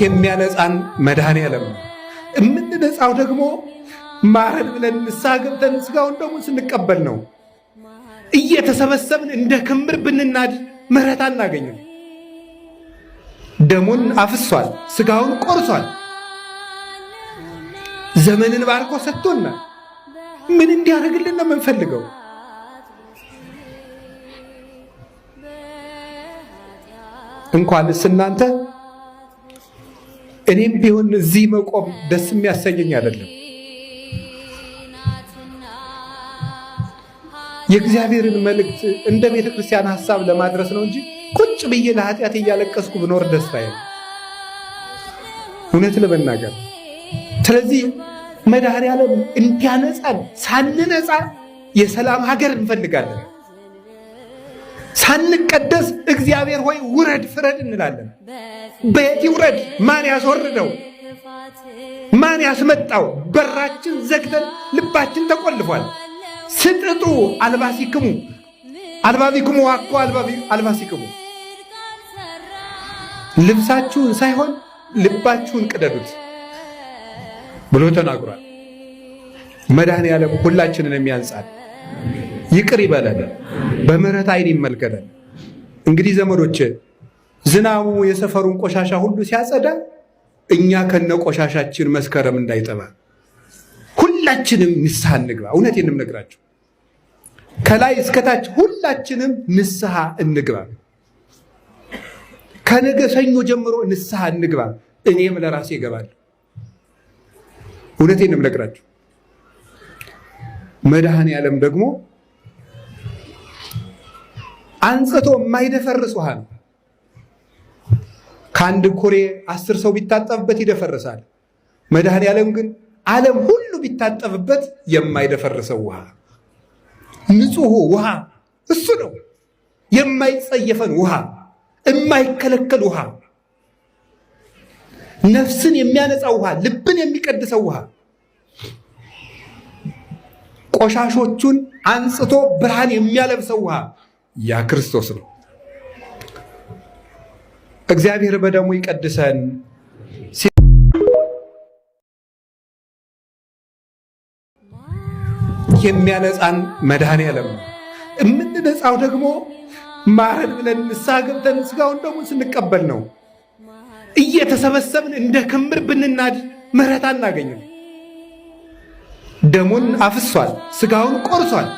የሚያነጻን መድኃኔዓለም ነው። የምንነጻው ደግሞ ማረን ብለን ንስሐ ገብተን ስጋውን ደሙን ስንቀበል ነው። እየተሰበሰብን እንደ ክምር ብንናድ ምሕረት አናገኝም። ደሙን አፍሷል፣ ስጋውን ቆርሷል፣ ዘመንን ባርኮ ሰጥቶናል። ምን እንዲያደርግልን ነው የምንፈልገው? እንኳንስ እናንተ እኔም ቢሆን እዚህ መቆም ደስ የሚያሰኘኝ አይደለም። የእግዚአብሔርን መልእክት እንደ ቤተ ክርስቲያን ሐሳብ ለማድረስ ነው እንጂ ቁጭ ብዬ ለኃጢአት እያለቀስኩ ብኖር ደስታዬ ነው፣ እውነት ለመናገር። ስለዚህ መድኃኔዓለም እንዲያነጻን ሳንነጻ የሰላም ሀገር እንፈልጋለን። ሳንቀደስ እግዚአብሔር ሆይ ውረድ ፍረድ እንላለን። በየት ይውረድ? ማን ያስወርደው? ማን ያስመጣው? በራችን ዘግተን ልባችን ተቆልፏል። ስጥጡ አልባሲክሙ አልባቢክሙ ዋኮ አልባሲክሙ፣ ልብሳችሁን ሳይሆን ልባችሁን ቅደዱት ብሎ ተናግሯል። መድኃኔዓለም ሁላችንን የሚያንጻል ይቅር ይበለን፣ በምሕረት ዓይን ይመልከተን። እንግዲህ ዘመዶች ዝናቡ የሰፈሩን ቆሻሻ ሁሉ ሲያጸዳ እኛ ከነ ቆሻሻችን መስከረም እንዳይጠባ ሁላችንም ንስሐ እንግባ። እውነቴን ነው የምነግራችሁ፣ ከላይ እስከታች ሁላችንም ንስሐ እንግባ። ከነገ ሰኞ ጀምሮ ንስሐ እንግባ። እኔም ለራሴ እገባለሁ። እውነቴን ነው የምነግራችሁ። መድኃኔዓለም ደግሞ አንጽቶ የማይደፈርስ ውሃ ነው። ከአንድ ኩሬ 10 ሰው ቢታጠብበት ይደፈርሳል። መድኃኔዓለም ግን ዓለም ሁሉ ቢታጠብበት የማይደፈርሰው ውሃ፣ ንጹሑ ውሃ እሱ ነው። የማይጸየፈን ውሃ፣ የማይከለከል ውሃ፣ ነፍስን የሚያነጻ ውሃ፣ ልብን የሚቀድሰው ውሃ፣ ቆሻሾቹን አንጽቶ ብርሃን የሚያለብሰው ውሃ ያ ክርስቶስ ነው። እግዚአብሔር በደሙ ይቀድሰን። የሚያነጻን መድኃኔዓለም ነው። የምንነጻው ደግሞ ማረን ብለን ንስሐ ገብተን ስጋውን ደሙን ስንቀበል ነው። እየተሰበሰብን እንደ ክምር ብንናድ ምሕረት አናገኝም። ደሙን አፍሷል፣ ስጋውን ቆርሷል፣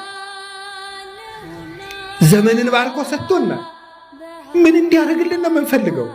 ዘመንን ባርኮ ሰጥቶናል። ምን እንዲያደርግልን ነው የምንፈልገው?